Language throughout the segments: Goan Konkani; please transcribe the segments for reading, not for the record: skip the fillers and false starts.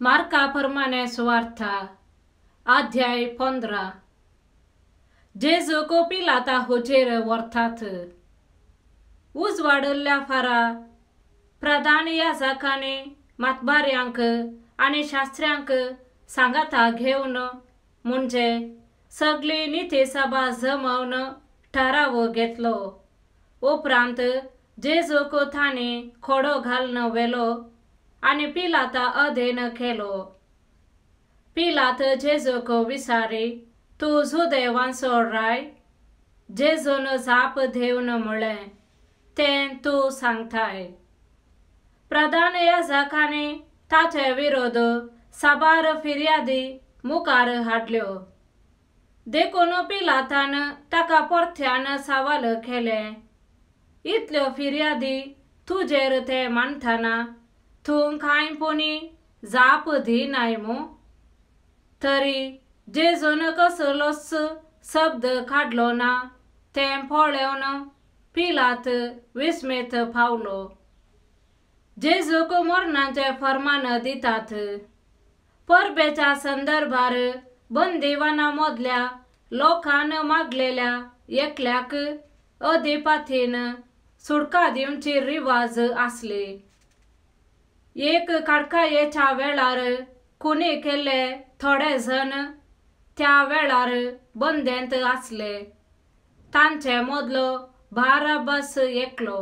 मार्का प्रमाणे सुवार्ता अध्याय 15. जेजूक पिलाता हुजेर व्हरतात. उजवाडल्ल्या फारा प्रधान याजकांनी मातबाऱ्यांक आनी शास्त्र्यांक सांगाता घेवन म्हणजे सगळी नितीसभा जमोवन ठराव घेतलो. उपरांत जेजूक तांणी खोडो घालून व्हेलो आनी पिलाता अधीन केलो. पिलात जेजूक विचारी, तूं जुदेवांचो राय? जेजून जाप दिवन म्हळें, तें तूं सांगताय. प्रधान याजकांनी ताचे विरोध साबार फिर्यादी मुखार हाडल्यो. देखून पिलातान ताका परत्यान सवाल केलें, इतल्यो फिर्यादी तुजेर ते मानतना तूं कांय पुणी जाप दिनाय मू? तरी जेजून कसलोच शब्द काडलो ना तें पळोवन पिलात विस्मेत पावलो. जेजूक मरणाचें फर्मान दितात. परबेच्या संदर्भार बंदिवाना मदल्या लोकान मागलेल्या एकल्याक अदिपाथीन सुटका दिवची रिवाज आसली. एक काडकायेच्या वेळार खुनी केल्ले थोडे जण त्या वेळार बंदेंत आसले. तांचे मदलो बाराबस एकलो.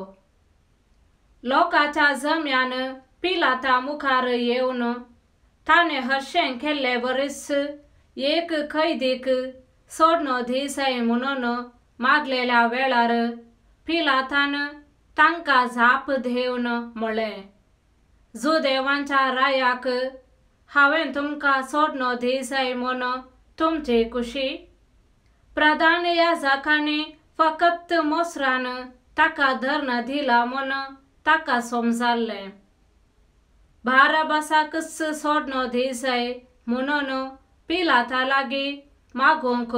लोकांच्या जम्यान पिलाता मुखार येवन ताणें हरशें केल्ले बरीच एक कैदीक सोडणो दिसय म्हणून मागलेल्या वेळार पिलातान तांकां जाप दिवन म्हळें, जुदेवांच्या रायाक हांवें तुमकां सोडणो दिसय म्हूण तुमची खुशी? प्रधान याजकांनी फकत मोसरान ताका धरण दिला म्हूण ताका समजालें. बाराबसाकच सोडणो दिसय म्हणून पिलाता लागीं मागूंक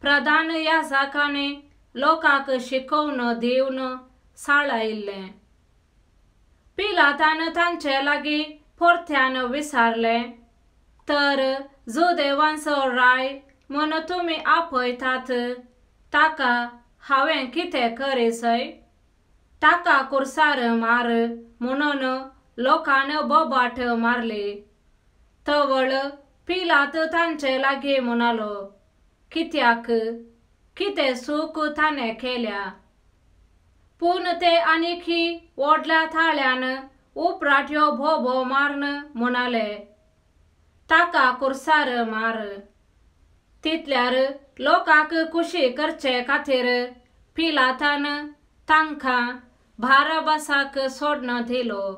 प्रधान याजकांनी लोकांक शिकोवन दिवन साळायिल्लें. पिलातान तांचे लागीं परत्यान विचारलें, तर जुदेवांचो राय म्हूण तुमी आपयतात ताका हांवें कितें करीसय? ताका कुर्सार मार म्हणून लोकान बोबाट मारली. तवळ पिलात तांचे लागीं म्हणालो, कित्याक कितें चूक ताणें केल्या? पूण ते आनीकी व्हडल्या थाळ्यान उपराट्यो भोबो मारून म्हणाले, ताका कुर्सार मार. तितल्यार लोकांक खुशी करचे खातीर पिलातान तांकां बाराबसाक सोडणो दिलो.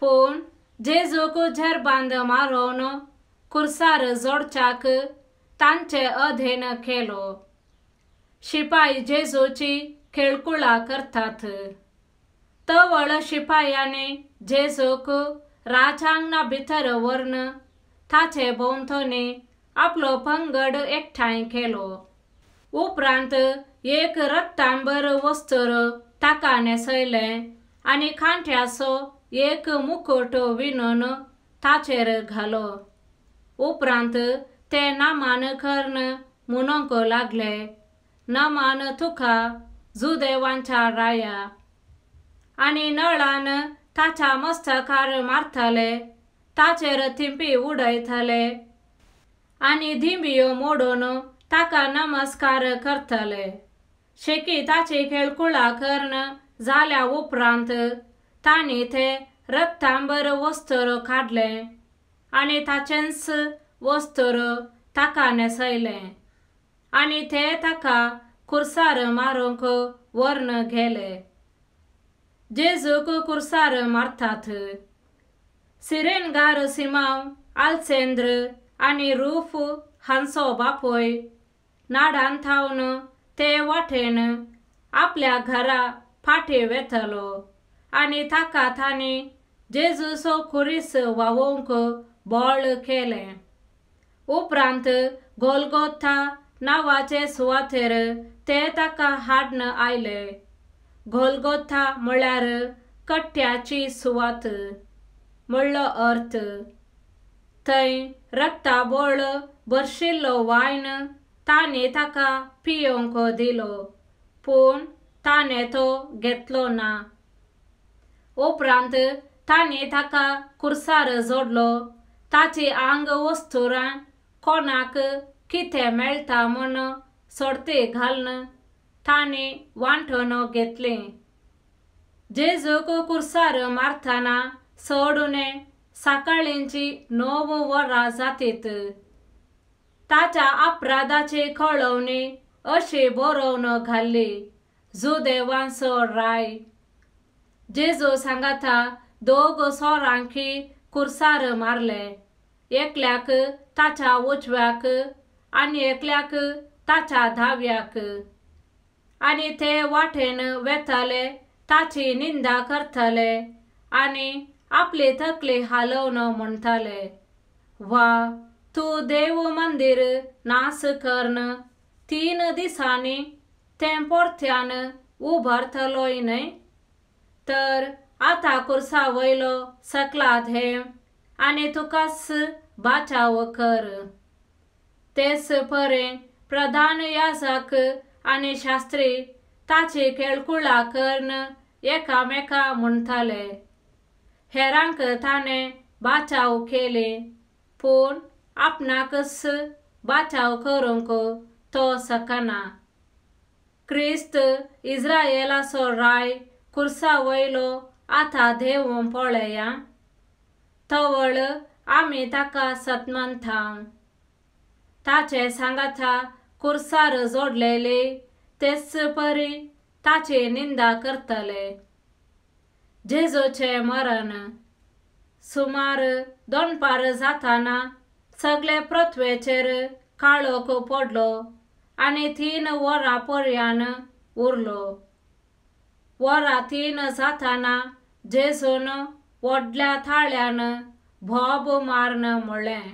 पूण जेजूक झेरबांद मारून कुर्सार जोडच्याक तांचे अधीन केलो. शिपाय जेजूची खेळकुळा करतात. तवळ शिपायांनी जेजूक राजांगणा भितर व्हरून ताचे भोंवतणी आपलो पंगड एकठांय केलो. उपरांत एक रक्तांबर वस्त्र ताका न्हेसयलें आनी कांट्याचो एक मुकुट विणून ताचेर घालो. उपरांत ते नमन करून म्हणूंक लागले, नमन तुका जुदेवांच्या राया. आनी नळान ताच्या मस्तकार मारताले, ताचेर थिंपी उडयताले आनी दिंबियो मोडून ताका नमस्कार करताले. शेकी ताची खेळकुळा करून जाल्या उपरांत तांणी ते रक्तांबर वस्त्र काडलें आनी ताचेंच वस्त्र ताका न्हेसयलें आनी ते ताका कुर्सार मारूंक व्हरून गेले. जेजूक कुर्सार मारतात. सिरेनगार सिमांव, आलसेंद्र आनी रूफ हांचो बापूय नाडान थावन ते वाटेन आपल्या घरा फाटीं वेतालो आनी ताका तांणी जेजूचो खुरीस व्हांवोवंक बळ केलें. उपरांत गोलगोथा नांवाचे सुवातेर ते ताका हाडून आयले. गोलगोथा म्हळ्यार कट्ट्याची सुवात म्हळ्ळो अर्थ. थंय रक्ताबोळ भरशिल्लो वायन ताणें ताका पियोवंक दिलो, पूण ताणें तो घेतलो ना. उपरांत ताणें ताका कुर्सार जोडलो. ताची आंग वस्तुरां कोणाक कितें मेळटा म्हूण सोडती घालून ताणें वांटून घेतली. जेजूक कुर्सार मारतना सोडून सकाळींची 9 वरां जातीत. ताच्या अपराधाची कळोवणी अशी बरोवन घाल्ली, जुदेवांचो राय. जेजू सांगाता दोग सोरांकी कुर्सार मारले, एकल्याक ताच्या उजव्याक आनी एकल्याक ताच्या धाव्याक. आनी ते वाटेन वेताले, ताची निंदा करताले आनी आपली तकली हालोवन म्हणटाले, वा तूं देव मंदीर नास करन 3 दिसांनी तें परत्यान उबारतलोय न्हय? तर आतां कुर्सा वयलो सकला धेव आनी तुकाच बाचाव कर. तेच परे प्रधान याजक आनी शास्त्री ताची केळकुळा करन एकामेका म्हणटाले, हेरांक ताणें बाचाव केली, पूण आपणाकच बाचाव करूंक तो शकना. क्रिस्त इस्रायेलाचो राय कुर्सा वयलो आतां देवूं पळया, तवळ आमी ताका सतमंता. ताचे सांगाता कुर्सार जोडलेले तेच परी ताची निंदा करतले. जेजूचें मरण. सुमार दनपार जाताना सगळे पृथ्वेचेर काळोख पडलो आनी 3 वरां पर्यान उरलो. वरां 3 जाताना जेजून व्हडल्या थाळ्यान भोब मारन म्हणलें,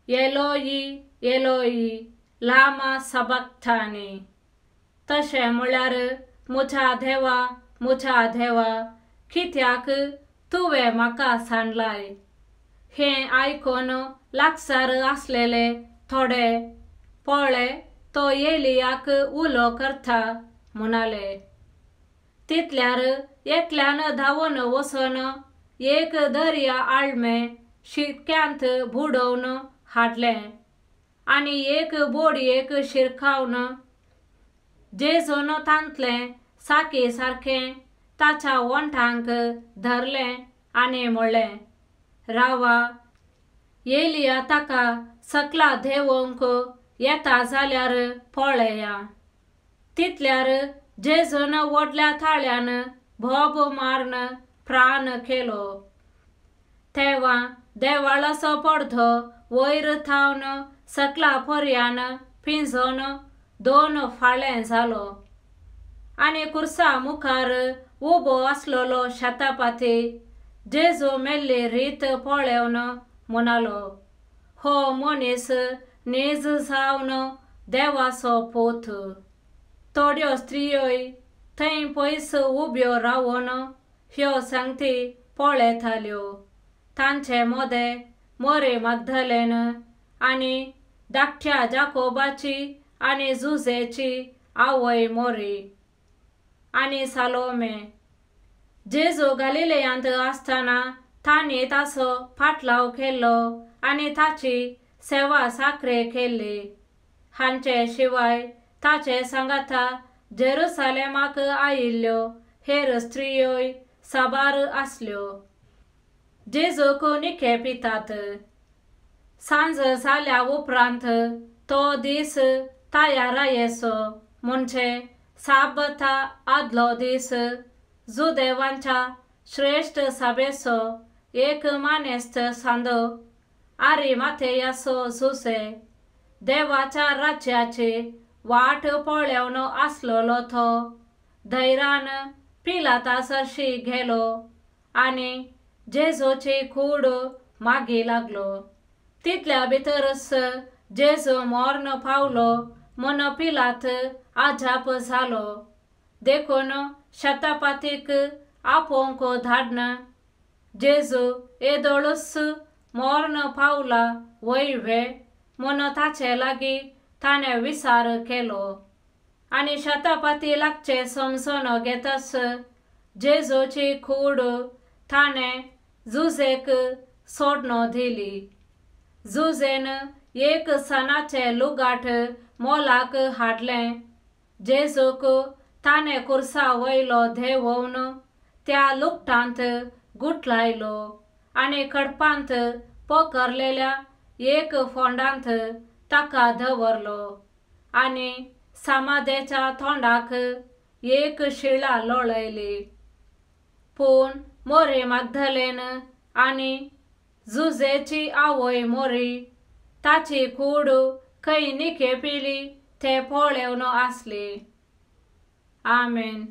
एलोई एलोई लामा सबक्तानी. तशें म्हळ्यार म्हज्या देवा म्हज्या देवा कित्याक तुवें म्हाका सांडलाय. हें आयकून लागसार आसलेले थोडे पळय तो एलियाक उलो करता म्हणाले. तितल्यार एकल्यान धांवन वचून एक दर्या आळमें शिक्यांत बुडोवन हाडलें आनी एक बोडयेक शिरकावन जेजून तांतलें साकी सारकें ताच्या ओंठांक धरलें आनी म्हणलें, रावा, एलिया ताका सकला देंवोवंक येता जाल्यार पळया. तितल्यार जेजून व्हडल्या थाळ्यान भोब मारन प्राण केलो. तेवा देवाळाचो पडदो वयर थावन सकला पर्यान पिंजोवन 2 फाळे जालो आनी कुर्सा मुखार उबो आसलेलो शतापाती जेजू मेल्ली रीत पळोवन म्हणालो, हो मनीस नीज जावन देवाचो पूत. थोड्यो स्त्रियोय थंय पयस उब्यो रावन ह्यो संगती पळयताल्यो. तांचे मदें मोरे मागदलेन आनी धाकट्या जाकोबाची आनी जुजेची आवय मोरी आनी सालोमे. जेजू गालिलेयांत आसतना तांणी ताचो फाटलाव केल्लो आनी ताची सेवा साखरे केल्ली. हांचे शिवाय ताचे सांगाता जेरुसालेमाक आयिल्ल्यो हेर स्त्रियोय साबार आसल्यो. जेजूक निखे पितात. सांज जाल्या उपरांत तो दीस तयारायेचो म्हणजे साबता आदलो दीस जुदेवांच्या श्रेश्ठ सभेचो एक मानेस्त सांदो आरिमाथेयाचो जुसे देवाच्या राज्याची वाट पळोवन आसलेलो तो धैरान पिलाता सरशी गेलो आनी जेजूची कूड मागी लागलो. तितल्या भितरच जेजू मर्ण पावलो म्हूण पिलात अजाप जालो. देखून शतापातीक आपोवंक धाडन जेजू येदोळूच मर्ण पावला वय व्हे म्हूण ताचे लागीं ताणें विचार केलो. आनी शतपती लागचे समजून घेतच जेजूची कूड ताणें जुजेक सोडून दिली. जुजेन एक सणाचें लुगाट मोलाक हाडलें. जेजूक ताणें खुर्सा वयलो देंवोवन त्या लुगटांत गुठलायलो आनी खडपांत पोखरलेल्या एक फोंडांत ताका दवरलो आनी समाधेच्या तोंडाक एक शिळा लोळयली. पूण मोरी मागदलेन आनी जुजेची आवय मोरी ताची कूड खंय निखेपिली ते पळेवन आसली. आमेन.